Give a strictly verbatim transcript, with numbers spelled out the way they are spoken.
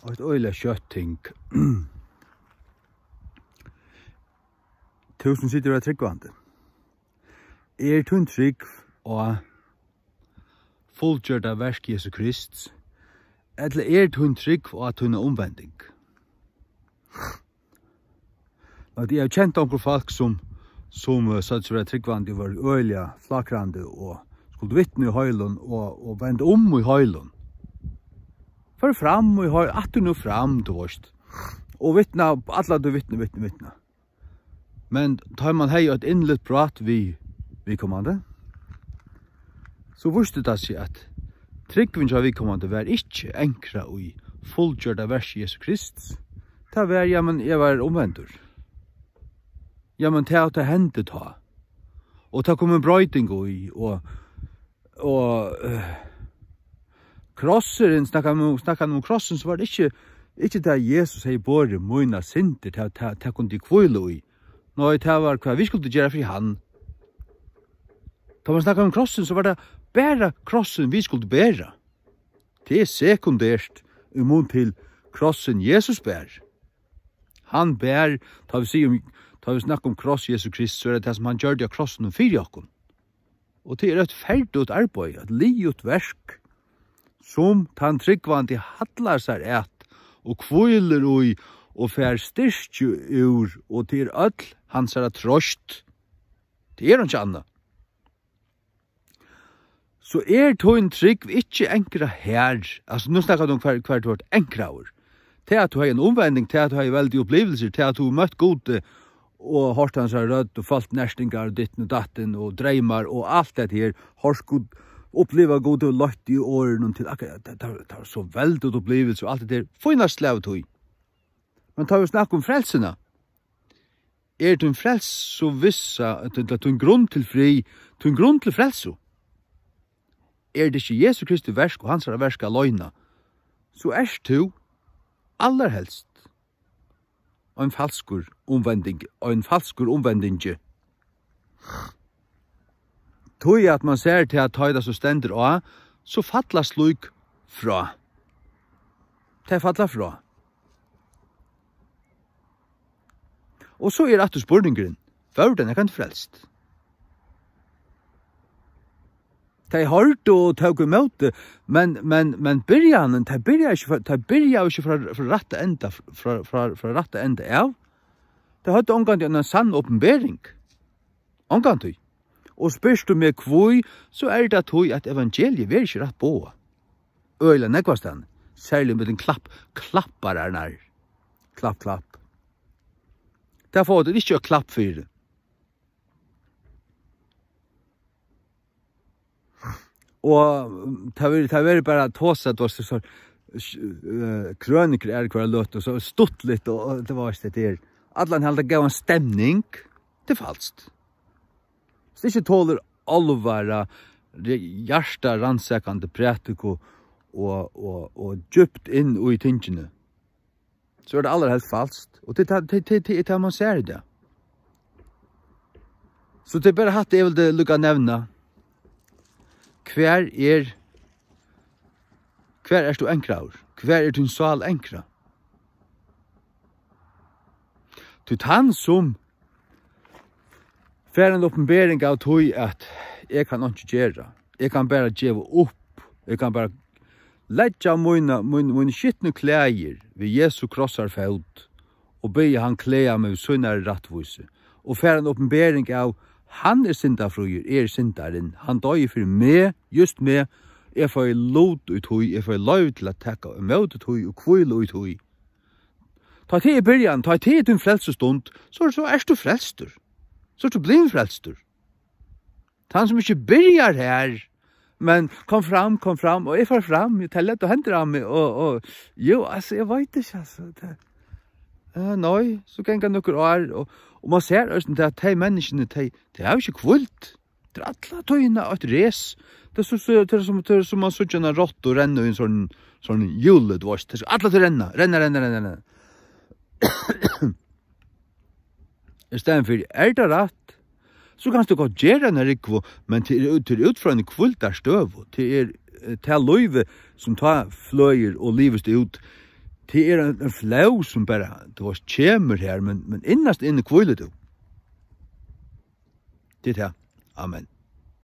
Eitt øgiliga skjótt ting. Tú sum situr og er trúgvandi. Er tín trúgv á fullgjørda verk Jesu Krist, ella er tín trúgv á tína umvending? At eg havi kent onkur fólk, sum, sum, eh, søgdu seg vera trúgvandi, vóru øgiliga flakrandi og skuldu vitna í heilum og, og venda um í heilum. Fóru fram í heil-, aftur nú fram, tú veist. Og vitna, alla tú vitna, vitna, vitna. Men tá man hevði eitt inderligt prát við viðkomandi, so vísti tað seg, at trúgvin hjá viðkomandi var ikki ankrað í fullgjørda verki Jesu Krists. Tað var, ja, men eg var umvendur. Ja, men tað, tað hendi tá. Og tað kom ein broyting í, og, og, eh, krossurin, snakkar man, snakkar man um krossin, so var tað ikki, ikki tað, Jesus hevði borið mínar syndir, tað, tað, tað kundi eg hvíla í. Nei, tað var, hvat vit skuldu gera fyri hann. Tá man snakkar um krossin, so var tað bara krossin, vit skuldu bera. Tað er sekundert í mun til krossin, Jesus ber. Hann ber, tá vit siga um, tá vit snakka um kross Jesu Krist, so er tað tað, sum hann gjørdi á krossinum fyri okkum. Og tað er eitt ferdigt arbeiði, eitt liðugt verk, sum tann trúgvandi hallar sær at og hvílir í og fær styrki úr, og tað er øll hansara troyst. Tað er einki annað. So er tín trúgv ikki ankrað her. Altso, nú snakkar tú um, hvar, hvar tú ert ankraður. Tað, at tú hevði eina umvending, tað, at tú hevði veldigar upplivilsir, tað, at tú møtti Gudi og hoyrdi hansara rødd og følt nertingar og ditten og datten og dreymar og alt tað her, hoyrt Gud, upplivað Gud og leitt í orðunum til akkurát, tað, tað, tað var so veldigt upplivilsi og alt tað her. Fínasta slag av tí. Men tá vit snakka um frelsuna, er tín frelsuvissa, ella tín grund til frið, tín grund til frelsu? Er tað ikki Jesu Kristi verk og hansara verk aleina, so ert tú allarhelst ein falskur umvending, ein falskur umvendingi. Tí at man sær tað, at tá ið tað so stendur á, so falla slík frá. Tey falla frá. Og so er aftur spurningurin, vóru tey nakrantíð frelst? Tey hoyrdu og tóku ímóti, men, men, men byrjanin, tey byrjaðu ikki frá, tey byrjaðu ikki frá, frá rætta enda, frá, frá, frá rætta enda av. Tey høvdu ongantíð eina sanna opinbering. Ongantíð. Og spyrt tú meg hví, so er tað tí, at evangeliið verður ikki rætt boðað. Øgiliga nógvastaðni, serliga millum klapp-, klappararnar. Klapp, klapp. Tað fáa tit ikki eitt klapp fyri. Og, mm, tað verður, tað verður bara tosað, tú veitst, so, eh, krønikur eru hvørja løtu, so stuttligt, og, og tað var ikki tað her. Allir halda góða stemning, tað er falskt. Hvis tú ikki tolir álvara, re-, hjartarannsakandi prædiku og, og, og djúpt inn í tingini, so er tað allarhelst falskt. Og tað, tað, tað, tað, tað er tað, man sær í dag. So tað er bara hatta, eg vildi líka nevna. Hvar er, hvar ert tú ankraður? Hvar er tín sál ankrað? Tí tann, sum fær eina opinbering av tí, at eg kann einki gera, eg kann bara geva upp, eg kann bara leggja mína, mín, míni skitnu klæðir við Jesu krossar fót og biðja hann klæða meg við sínari rættvísi, og fær eina opinbering av, hann er syndafríur, eg eri syndarin, hann doyði fyri meg, júst meg, eg fái lut í tí, eg fái loyvi til at taka ímóti tí og hvíla í tí. Tá tað er byrjan, tá tað er tín frelsustund, so, so ert tú frelstur. So ert tú blivin frelstur. Tann sum ikki byrjar har, men kom fram, kom fram, og eg fór fram, eg tað leyp hendur á meg, og, og, jú, altso, eg veit ikki, altso, tað, eh, nei, so ganga nøkur ár, og, og man sær eisini tað, at tey menniskjuni, tey, tey hava ikki hvílt. Tað er alla tíðina eitt res. Tað er so, so, tað er sum, tað er sum man síggja eina rottu renna í ein sånn, sånn hjóli, tú veitst. Tað er so, alla tíð renna, renna, renna, renna, renna. Í staðin fyri, er tað rætt, so kanst tú gott gera eina rúgvu, men tað er, tað er út frá eini hvíldarstøðu. Tað er, eh, tað lívið, sum tá fløðir og livist út, Tað er ein, ein flóð sum bara, tú veist, kemur her, men, men innast inni hvílir tú. Tað er tað. Amen.